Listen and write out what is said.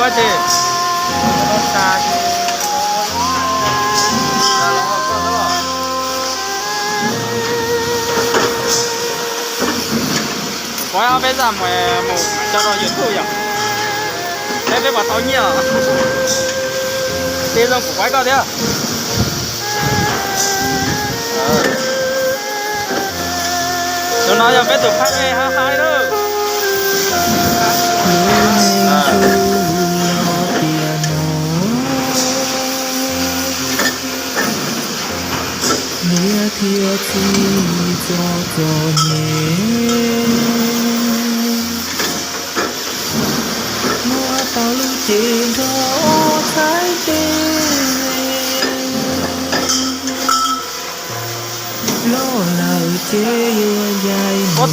Ces kuv peb zaj mus mus tso rau YouTube yom, peb peb puas tau nyiaj os. Peb zoo kuv kuv koj thiab. Tus no yog peb tus phab ej hab haib lawm. Niam thiab txiv txom txom nyem, muab tau lub cev nrog txhais tes, los lawm ces yuav